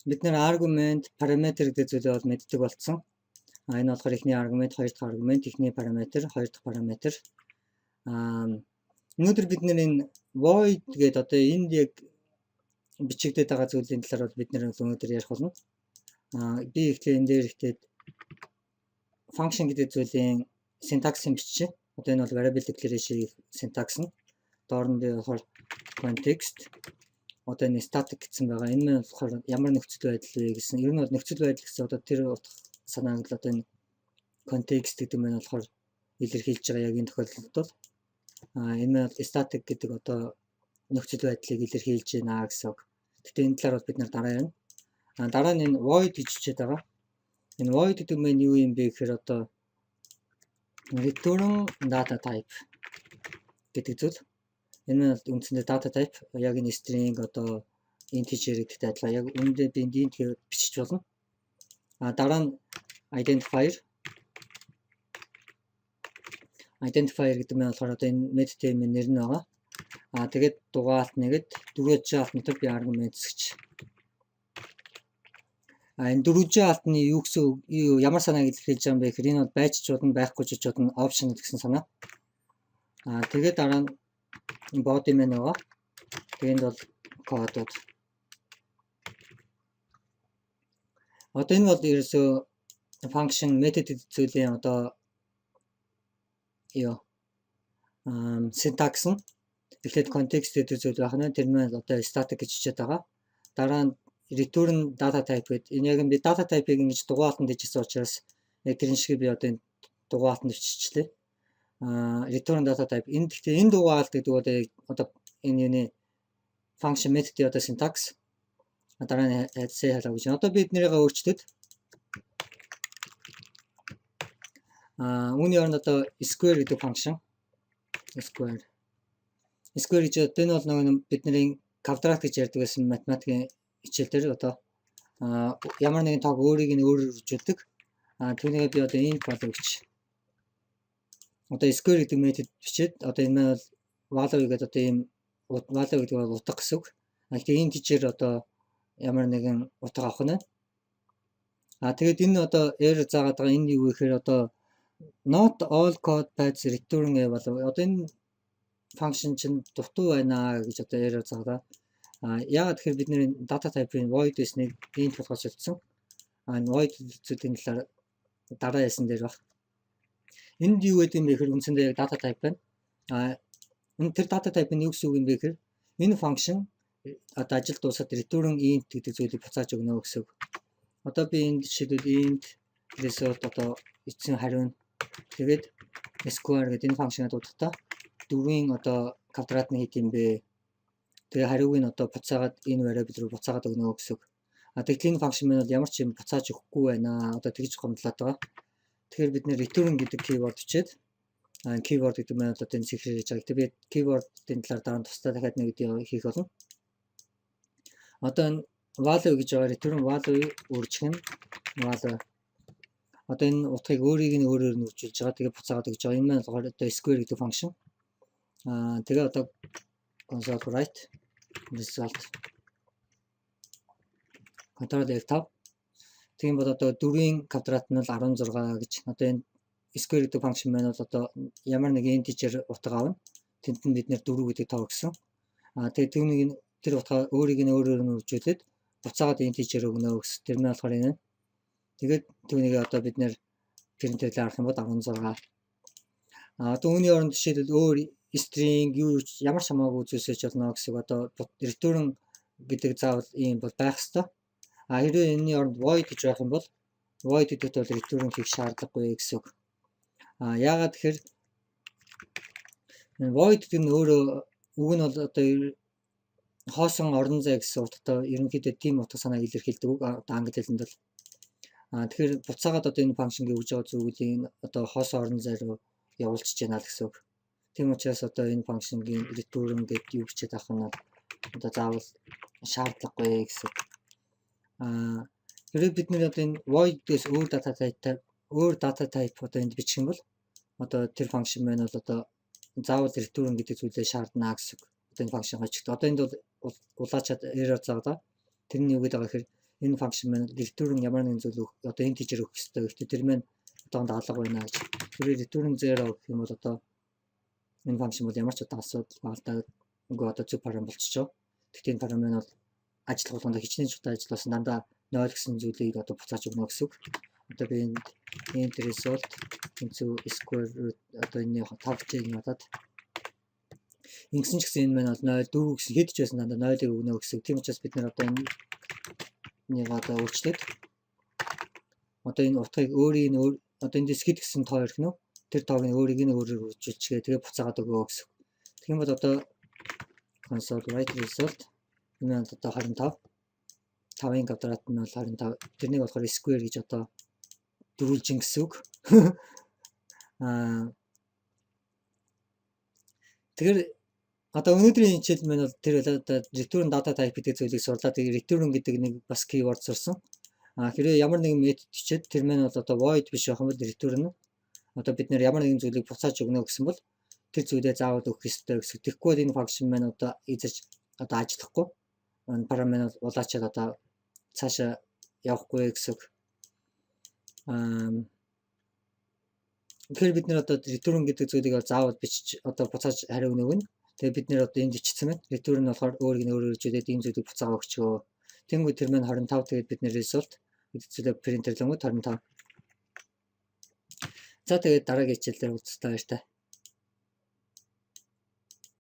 Бид нэр argument, parameter гэдэг зүйлээ бол мэддэг болцсон. Энэ болохоор эхний аргумент, хоёр дахь аргумент, эхний параметр, хоёр дахь параметр. Өнөөдөр бид нэр энэ void гэдэг одоо энд яг бичигдээд байгаа зүйлийн талаар бол бид нэр өнөөдөр ярих болно. Би ихтэй энэ дээр ихтэй function гэдэг зүйлийн syntax-ын биччихье. Одоо энэ бол variable declaration syntax нь. Доор нь би болохоор context, одоо энэ static гэсэн байгаа. Энэ нь болохоор ямар нөхцөл байдал вэ гэсэн. Ер нь бол нөхцөл байдал гэсэн одоо тэр утга санааг л одоо энэ context гэдэг нь болохоор илэрхийлж байгаа яг энэ тохиолдолд бол энэ нь бол static гэдэг одоо нөхцөл байдлыг илэрхийлж байна гэсэн үг. Гэхдээ энэ талаар бол бид нар дараа ярина. Дараа нь энэ void гэж бичээд байгаа. Энэ void гэдэг нь юу юм бэ гэхээр одоо return data type гэдэг зүйл. Энэ нь бол үндсэндээ data type, яг энэ string, одоо integer гэдэгтэй адилхан. Яг үүндээ би int гэж бичиж болно. Дараа нь identifier. Identifier гэдэг нь болохоор одоо энэ method нэр нь байгаа. Тэгээд дугаалт нэгэд дөрвөлжин алтны би аргумент гэж. Энэ дөрвөлжин алтны юу гэсэн, ямар санааг илэрхийлж байгаа юм бэ гэхээр энэ бол байж ч болно, байхгүй ч болно, option гэсэн санаа. Тэгээд дараа нь body маань байгаа. Тэгээд бол кодууд. Одоо энэ бол ерөөсөө function, method зүйлийн одоо юу syntax нь. Эхлээд context гэдэг зүйл байх нь, тэр нь одоо static гэж бичээд байгаа. Дараа нь return data type гэдэг. Энэ яг би data type-ыг ингэж дугаалтанд хийжсэн учраас яг тэрэн шиг би одоо энэ дугаалтанд биччихлээ. Return data type. Энэ гэхдээ энэ дугаалт гэдэг бол одоо энэ юуны function method-ийн одоо syntax. Дараа нь say hello гэж. Одоо бид нэрийгээ өөрчлөөд үүний оронд одоо square гэдэг function, square square гэж. Одоо энэ бол нөгөө бидний квадрат гэж ярьдаг байсан математикийн хичээл дээр одоо ямар нэгэн тоог өөрийг нь өөрөөр үржүүлдэг. Түүнийгээ би одоо int value гэж, одоо square гэдэг метод бичээд, одоо энэ маань бол value гэдэг, одоо ийм value гэдэг бол утга гэсэн үг. Тэгэхээр integer одоо ямар нэгэн утга авах нь. Тэгээд энэ одоо error заагаад байгаа. Энэ юу гэхээр одоо not all code paths return a value. Одоо энэ function чинь дутуу байна гэж одоо error заагаад. Яагаад тэгэхээр бид нэр data type-ын void байсныг int болгож солилцсон. Энэ void зүйлийн талаар дараа ясан дээр баг. Энд юу гэдэг юм бэ гэхээр үндсэндээ яг data type байна. Энэ тэр data type нь юу гэсэн үг юм бэ гэхээр энэ function одоо ажил дуусаад return int гэдэг зүйлийг буцааж өгнө гэсэн үг. Одоо би энд жишээлбэл int result, одоо эцсийн хариу нь, тэгээд square гэдэг энэ function-ыг дуудахдаа дөрвийн одоо квадрат нь хэд юм бэ? Тэгээ хариуг нь одоо буцаагаад энэ variable руу буцаагаад өгнө гэсэн үг. Тэгтэл энэ function маань бол ямар ч юм буцааж өгөхгүй байна. Одоо тэгж гомдлоод байгаа. Тэгэхээр бид нэр return гэдэг keyword бичээд, keyword гэдэг маань одоо энэ цифрээр хийж байгаа. Тэгээ би keyword-ын талаар дараа нь тусдаа дахиад нэг видео хийх болно. Одоо энэ value гэж байгаа, return value үржих нь value. Одоо энэ утгыг өөрийг нь өөрөөр нь үржүүлж байгаа. Тэгээ буцаагаад өгч байгаа. Энэ маань болохоор одоо square гэдэг function. Тэгээ одоо console write result, control F5. Тийм бол одоо 4-ийн квадрат нь бол 16 гэж. Одоо энэ square гэдэг function маань бол одоо ямар нэг integer утга авна. Тэнд нь бид нэр 4 гэдэг тоо өгсөн. Тэгээ түүнийг, тэр утгаа өөрийг нь өөрөөр нь үржүүлээд буцаагаад integer өгнө гэсэн. Тэр нь болохоор энэ. Тэгээд түүнийг одоо бид нэр print-ээр харах юм бол 16. Одоо үүний оронд жишээлбэл өөр string, юу ямар ч хамаагүй зүйлсэж болно гэсэн. Одоо return гэдэг заавал ийм бол байх ёстой. Хэрвээ энэний оронд void гэж байх юм бол void гэдэгт бол return хийх шаардлагагүй гэсэн үг. Яагаад тэгэхээр void гэдэг нь өөрөө үг нь бол одоо хоосон орон зай гэсэн утгатай, ерөнхийдөө тийм утга санааг илэрхийлдэг үг одоо англи хэлэнд бол. Тэгэхээр буцаагаад одоо энэ function-ыг өгж байгаа зүйлийг одоо хоосон орон зай руу явуулчихж байна л гэсэн үг. Тийм учраас одоо энэ function-гийн return гэдэг юу бичээд авах нь одоо заавал шаардлагагүй гэсэн. Хэрвээ бид нэр одоо энэ void-ээс өөр data type, өөр data type одоо энд бичих юм бол одоо тэр function маань бол одоо заавал return гэдэг зүйлээ шаардна гэсэн үг. Одоо энэ function хожигд. Одоо энд бол улаачаад error заагаад. Тэр нь юу гэдэг байгаа гэхээр Энэ function маань return ямар нэгэн зүйл одоо integer өгөх ёстой. Гэхдээ тэр маань одоохондоо алга байна гэж. Тэр return 0 гэх юм бол одоо энэ function бол ямар ч одоо асуудалгүй, алдаагүй, одоо зөв парам болчихжоо. Гэхдээ энэ парам маань бол ажиллах болгонд хичнээн ч удаа ажилласан дандаа 0 гэсэн зүйлийг одоо буцааж өгнө гэсэн үг. Одоо би энд int result тэнцүү square root одоо энэ 5 гэж бодоод ингэсэн ч гэсэн энэ маань бол 0, 4 гэсэн хэд ч байсан дандаа 0-ыг өгнө гэсэн. Тийм учраас бид нар одоо энэ нэг одоо өөрчлөөд одоо энэ утгыг өөрийг нь одоо эндээс хэд гэсэн тоо ирэх нь тэр тоог нь өөрийг нь өөрөөр хөгжүүлчихээ, тэгээ буцаагаад өгөө гэсэн. Тэгэх юм бол одоо console write result, энэ нь одоо 25, 5-ын квадрат нь бол 25, тэрнийг болохоор square гэж одоо дөрвөлжин гэсэн үг. Тэгэхээр одоо өнөөдрийн хичээл маань бол тэр одоо return data type гэдэг зүйлийг сурлаа. Тэгээ return гэдэг нэг бас keyword сурсан. Хэрвээ ямар нэгэн метод бичээд тэр маань бол одоо void биш байх юм бол return одоо бид нэр ямар нэгэн зүйлийг буцааж өгнө гэсэн бол тэр зүйлээ заавал өгөх ёстой гэсэн. Тэгэхгүй бол энэ function маань одоо эзэж одоо ажиллахгүй. Парам маань улаачаад одоо цаашаа явахгүй гэсэн үг. Тэгэхээр бид нэр одоо return гэдэг зүйлийг заавал бичиж одоо буцааж хариу өгнө. Тэгээ бид нэр одоо энд бичсэн байна. Return нь болохоор өөрийг нь өөрөөр хөгжүүлээд ийм зүйлийг буцаага өгчөө. Тэнгүү тэр маань 25, тэгээд бид нэр result гэдэг зүйлээ print-эрлэнгүүт 25. За, тэгээд дараагийн хичээлээр уулзлаа, баяртай.